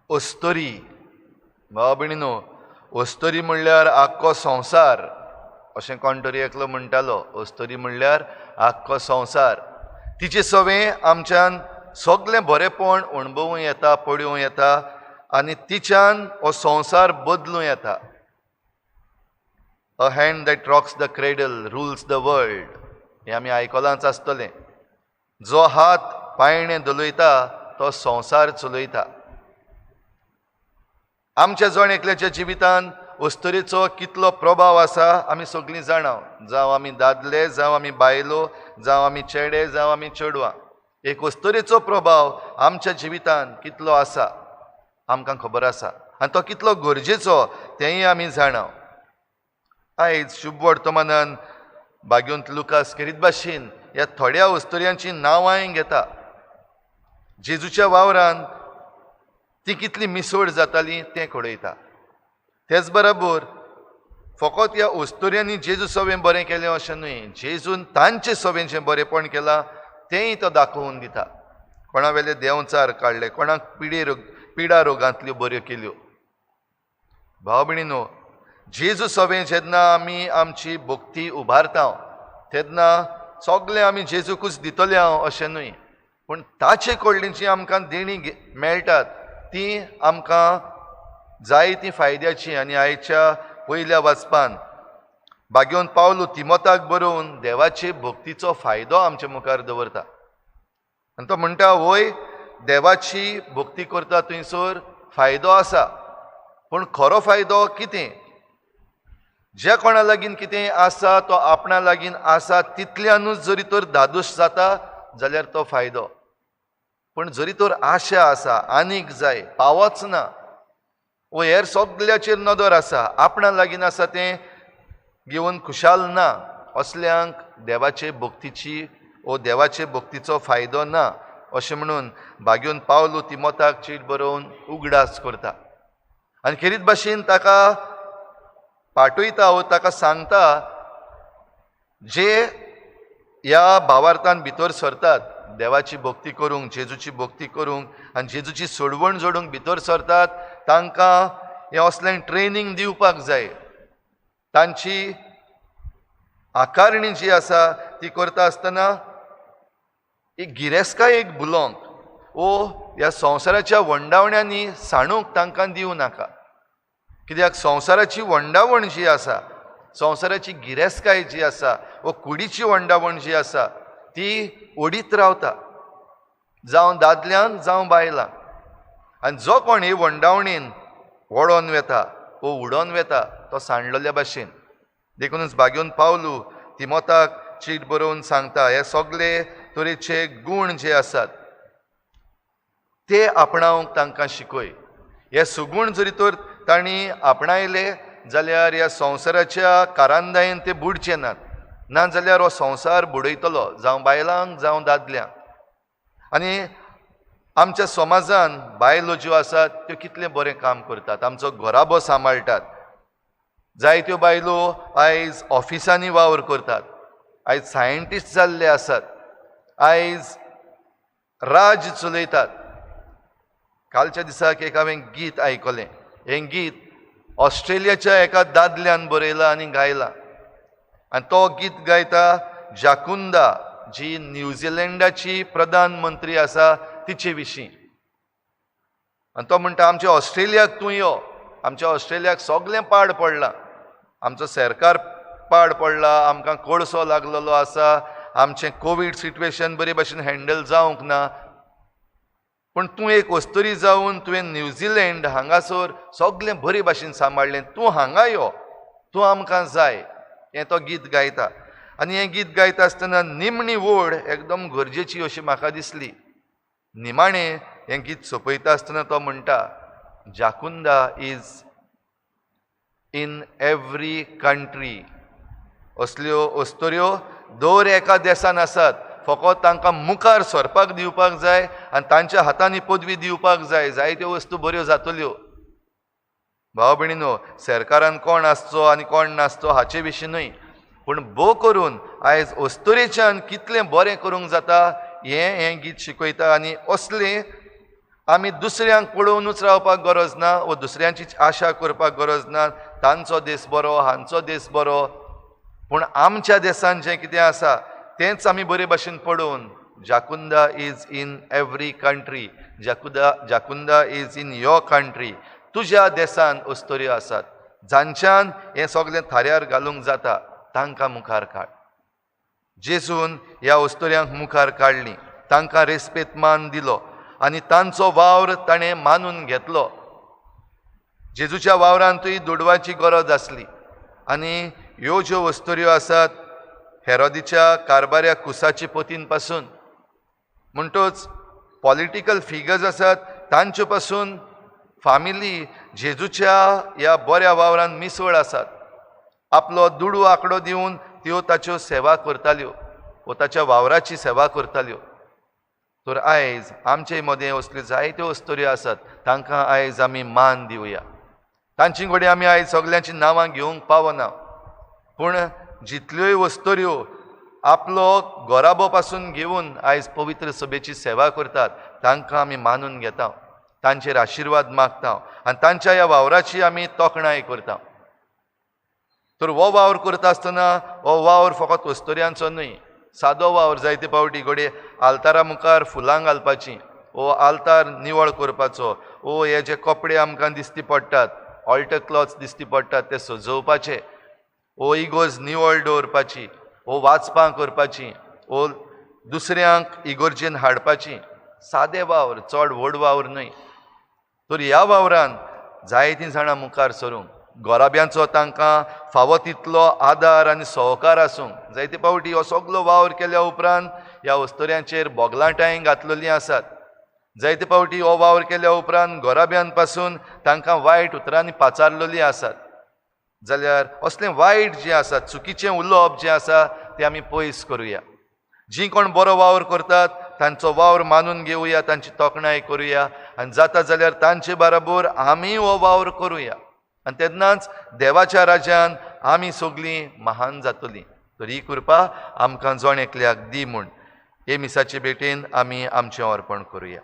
अस्तुरी. भाव भयणीनो, अस्तुरी म्हणल्यार आख्खो संवसार अशें कोण तरी एकलो म्हणटालो. अस्तुरी म्हणल्यार आख्खो संवसार. तिचे सवें आमच्यान सगलें बरेंपण अणभवूं येता, पळोवं येता आनी तिच्यान हो संवसार बदलूं येता. A hand that rocks the cradle rules the world हें आमी आयकलांच आसतलें. जो हात पायणें धोलयता तो संवसार चलयता. आमच्या जण एकल्याच्या जिवितांत अस्तुरेचो कितलो प्रभाव आसा आमी सगळीं जाणा. जावं आमी दादले, जावं आमी बायलो, जावं आमी चेडे, जावं आमी चेडवां, एक अस्तुरेचो प्रभाव आमच्या जिवितांत कितलो आसा आमकां खबर आसा आनी तो कितलो गरजेचो तेंय आमी जाणा. आयज शुभ वर्तमानान भाग्यवंत लुकास खेरीत भाशेन ह्या थोड्या अस्तुऱ्यांची नांवांय घेता. जेजूच्या वावरान ती कितली मिसळ जाताली तें कळयता. तेच बरोबर फकत ह्या अस्तुऱ्यांनी जेजू सवें बरें केलें अशें न्हय, जेजून तांचे सवें जें बरेंपण केलां तेंय तो दाखोवन दिता. कोणा वेले देंवचार काडले, कोणाक पिडा रोगांतल्यो बऱ्यो केल्यो. भाव भयणीनो, जेजू सवें जेन्ना आमी आमची भक्ती उबारता तेन्ना सगळें आमी जेजूकूच दितले हांव अशें न्हय, पूण ताचे कडल्यान जी आमकां देणी मेळटात ती आमकां जायती फायद्याची. आनी आयच्या पयल्या वाचपान भाग्यवंत पावलू तिमोताक बरोवन देवाचे भक्तीचो फायदो आमच्या मुखार दवरता आनी तो म्हणटा, वय देवाची भक्ती करता थंयसर फायदो आसा, पूण खरो फायदो कितें? ज्या कोणा लागीं कितें आसा तो आपणा लागीं आसा तितल्यानूच जरी तर धादोस जाता जाल्यार तो फायदो. पूण जरी तर आशा आसा आनीक जाय, पावच ना, वो हेर सगल्याचेर नदर आसा, आपणा लागीं आसा तें घेवन खुशाल ना, असल्यांक देवाचे भक्तीची वो देवाचे भक्तीचो फायदो ना अशें म्हणून भाग्यवंत पावलू तिमोताक चीट बरोवन उगडास करता आनी खेरीत भाशेन ताका पाठयता वो ताका सांगता, जे ह्या भावार्थान भितर सरतात देवाची भक्ती करूंक, जेजूची भक्ती करूंक आनी जेजूची सोडवण जोडूंक भितर सरतात तांकां हें असलें ट्रेनींग दिवपाक जाय. तांची आकारणी जी आसा ती करता आसतना एक गिरेस्तकाय एक बुलोंक वो ह्या संवसाराच्या वंडावण्यांनी सांडूंक तांकां दिवं नाका. कित्याक संवसाराची वंडावण जी आसा, संवसाराची गिरेस्तकाय जी आसा वो कुडीची वंडावण जी आसा ती ओडीत रावता, जावं दादल्यांक जावं बायलांक. आनी जो कोण हे वंडावणीन वडोन वेता वो उडोन वेता तो सांडलेल्या भाशेन. देखूनच भाग्यवंत पावलू तिमोताक चीट बरोवन सांगता, हे सगळे तरेचे गूण जे आसात ते आपणावंक तांकां शिकय. हे सुगूण जरी तर तांणी आपणायले जाल्यार ह्या संवसाराच्या कारांदायेन ते बुडचे नात, ना जाल्यार हो संवसार बुडयतलो, जावं बायलांक जावं दादल्यांक. आनी आमच्या समाजान बायलो ज्यो आसात त्यो कितलें बरें काम करतात, आमचो घराबो सांबाळटात. जायत्यो बायलो आयज ऑफिसांनी वावर करतात, आयज सायंटिस्ट जाल्ले आसात, आयज राज चलयतात. कालच्या दिसाक एक हांवें गीत आयकलें. हें गीत ऑस्ट्रेलियाच्या एका दादल्यान बरयलां आनी गायलां आनी तो गीत गायता जाकुंदा, जी न्यूझिलंडाची प्रधानमंत्री आसा तिचे विशीं. आनी तो म्हणटा, आमच्या ऑस्ट्रेलियाक तूं यो, आमच्या ऑस्ट्रेलियाक सगळें पाड पडलां, आमचो सरकार पाड पडला, आमकां कोळसो लागलेलो आसा, आमचें कोवीड सिट्युएशन बरे भाशेन हँडल जावंक ना, पूण तूं एक अस्तुरी जावन तुवें न्यूझिलंड हांगासर सगळें बरे भाशेन सांबाळ्ळें, तूं हांगा यो, तूं आमकां जाय, हें तो गीत गायता. आनी हें गीत गायता आसतना निमणी ओड एकदम गरजेची अशी म्हाका दिसली. निमाणें हें गीत सोंपयता आसतना तो म्हणटा, Jacinda is in every country. असल्यो अस्तुऱ्यो दर एका देसान आसात, फकत तांकां मुखार सरपाक दिवपाक जाय आनी तांच्या हातांनी पदवी दिवपाक जाय, जायत्यो वस्तू बऱ्यो जातल्यो. भाव भयणीनो, सरकारान कोण आसचो आनी कोण नासचो हाचे विशीं न्हय, पूण भोव करून आयज अस्तुरेच्यान कितलें बरें करूंक जाता हें हें गीत शिकयता. आनी असलें आमी दुसऱ्यांक पळोवनूच रावपाक गरज ना वो दुसऱ्यांचीच आशा करपाक गरज ना, तांचो देस बरो, हांचो देस बरो, पूण आमच्या देसान जें कितें आसा तेंच आमी बरे भाशेन पळोवन, Jacunda is in every country, Jacunda is in your country. तुज्या देसान अस्तोऱ्यो आसात जांच्यान हें सगळें थाऱ्यार घालूंक जाता, तांकां मुखार काड. जेजून ह्या अस्तोऱ्यांक मुखार काडलीं, तांकां रेस्पेत मान दिलो आनी तांचो वावर ताणें मानून घेतलो. जेजूच्या वावरांतूय दुडवाची गरज आसली आनी ह्यो ज्यो अस्तोऱ्यो आसात हेरोदीच्या कारबाऱ्या कुसाची पोतीन पासून, म्हणटच पॉलिटिकल फिगर्स आसात तांचे पासून फामिली जेजूच्या ह्या बऱ्या वावरान मिसळ आसात. आपलो दुडू आंकडो दिवन त्यो ताच्यो सेवा करताल्यो वो ताच्या वावराची सेवा करताल्यो. तर आयज आमचे मदें असल्यो जायत्यो अस्तोऱ्यो आसात, तांकां आयज आमी मान दिवया. तांची कडेन आमी आयज सगल्यांचीं नांवां घेवंक पावना, पूण जितल्योय अस्तोऱ्यो आपलो गोराबो पासून घेवन आयज पवित्र सभेची सेवा करतात तांकां आमी मानून घेता, तांचेर आशिर्वाद मागता आनी तांच्या ह्या वावराची आमी तोखणाय करता. तर हो वावर करता आसतना हो वावर फकत अस्तोऱ्यांचो न्हय, सादो वावर जायते फावटी घडये आल्तारा मुखार फुलां घालपाचीं, वो आल्तार निवळ करपाचो, वो हे जे कपडे आमकां दिसती पडटात, ऑल्टर क्लॉथ्स दिसती पडटात ते सजोवपाचे, वो इगोर्ज निवळ दवरपाची, वो वाचपां करपाची, वो दुसऱ्यांक इगोर्जेन हाडपाची, सादे वावर, चड व्हड वावर न्हय. तर ह्या वावरान जायतीं जाणां मुखार सरूंक, गोराब्यांचो तांकां फावो तितलो आदार आनी सहकार आसूंक. जायते फावटी हो सगलो वावर केल्या उपरांत ह्या अस्तोऱ्यांचेर बोगलांटांय घातलेलीं आसात. जायते फावटी हो वावर केल्या उपरांत गोराब्यान पासून तांकां वायट उतरांनी पाचारलेलीं आसात. जाल्यार असलें वायट जें आसा, चुकीचें उलोवप जें आसा तें आमी पयस करुया. जीं कोण बरो वावर करतात तांचो वावर मानून घेवया, तांची तोखणाय करुया आनी जाता जाल्यार तांचे बराबर आमी हो वावर करुया आनी तेन्नाच देवाच्या राज्यान आमी सगळीं महान जातलीं. तर ही कृपा आमकां जण एकल्याक दी म्हूण हे मिसाचे भेटेन आमी आमचें अर्पण करुया.